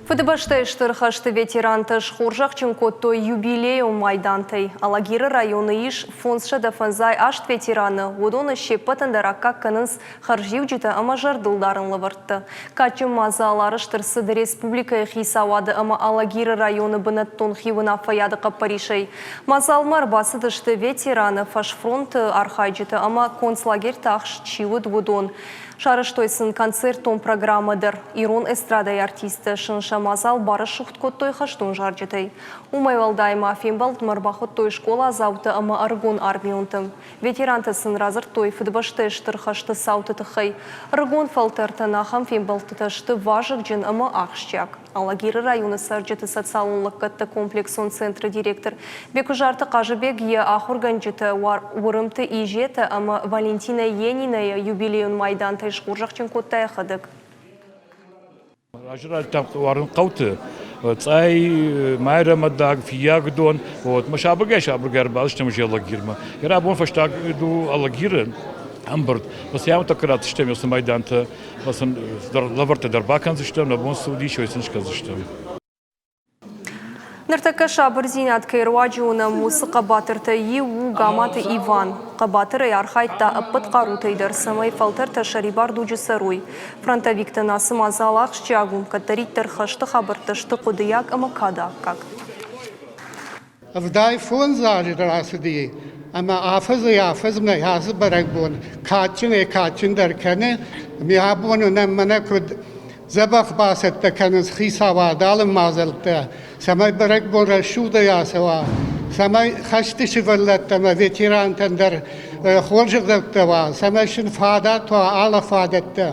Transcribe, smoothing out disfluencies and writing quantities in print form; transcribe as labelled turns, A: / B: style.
A: Фыдыбӕстӕйы Стыр хӕсты ветерантӕ схорзӕхджын кодтой юбилейон майдантӕй. Алагиры районы ис 558 ветераны, уыдоны се ппӕтӕн дӕр аккаг кӕнынц хӕрзиуджытӕ ӕмӕ зӕрдылдарӕн лӕвӕрттӕ. Кадджын мадзал арӕзт ӕрцыд республикӕйы хицауады ӕмӕ Алагиры районы бынӕттон хиуынаффӕйады хъӕппӕрисӕй. Мадзалмӕ ӕрбацыдысты ветераны, фӕсфронты архайджытӕ ӕмӕ концлагерьты ахст чи уыд, уыдон. Сарӕзтой сын концертон программӕ дӕр. Ирон эстрадӕйы артисттӕ сын сӕ мадзал барӕсугъд кодтой хӕстон зарджытӕй. Уымӕй уӕлдай ма фембӕлдмӕ ӕрбахуыдтой скъоладзаутӕ ӕмӕ ӕрыгон армионты. Ветерантӕ сын радзырдтой Фыдыбӕстӕйы Стыр хӕсты цауты тыххӕй. Ӕрыгон фӕлтӕртӕн ахӕм фембӕлдтытӕ сты вазыгджын ӕмӕ ахсджиаг. Алагиры районы цӕрджыты социалон лӕггӕдты комплексон центры директор Бекуызарты Хъазыбег йӕ ахуыргӕнджытӕ Уырымты Изетӕ ӕмӕ Валентинӕ Енинайы юбилейон майдантӕй схорзӕхджын кодта йӕхӕдӕг.
B: Раджы райдыдтам уарын хъӕуты Цъӕй, Майрӕмӕдаг, Фиййагдон. Вот, мы сабыргай-сабыргай ӕрбацыдыстӕм уже Алагирмӕ. Йӕ рабон фӕстаг ду Алагиры ӕмбырд. Постоянно так ратдзыстӕм уыцы майдантӕ сын лӕвӕрттӕ дӕр бакӕндзыстӕм, нӕ бон цы уыдис, уый сын скӕндзыстӕм.
A: Ныртӕккӕ сабырдзинад кӕй руаджы уынӕм, уыцы хъӕбатыртӕй иу у Гаматы Иван. Хъӕбатырӕй архайдта ӕппӕт хъарутӕй дӕр, цӕмӕй фӕлтӕртӕ сӕрибар дуджы цӕрой. Фронтовиктӕн ацы мадзал ахсджиаг у, кӕддӕриддӕр хӕсты хабӕрттӕ сты хъуыдыйаг ӕмӕ кады аккаг.
C: 75 азы рацыди, ӕмӕ афӕдзӕй-афӕдзмӕ ацы бӕрӕгбон кадджынӕй-кадджындӕр кӕны. Ме абон нӕм мӕнӕ куыд дзӕбӕх бацӕттӕ кӕнынц хицауад алы мадзӕлттӕ, цӕмӕй бӕрӕгбон рӕсугъдӕй ацӕуа, цӕмӕй хӕсты сывӕллӕттӕ ӕмӕ ветерантӕн дӕр хорз ӕгъдӕуттӕ уа, цӕмӕй сын фадат уа алы фадӕттӕ.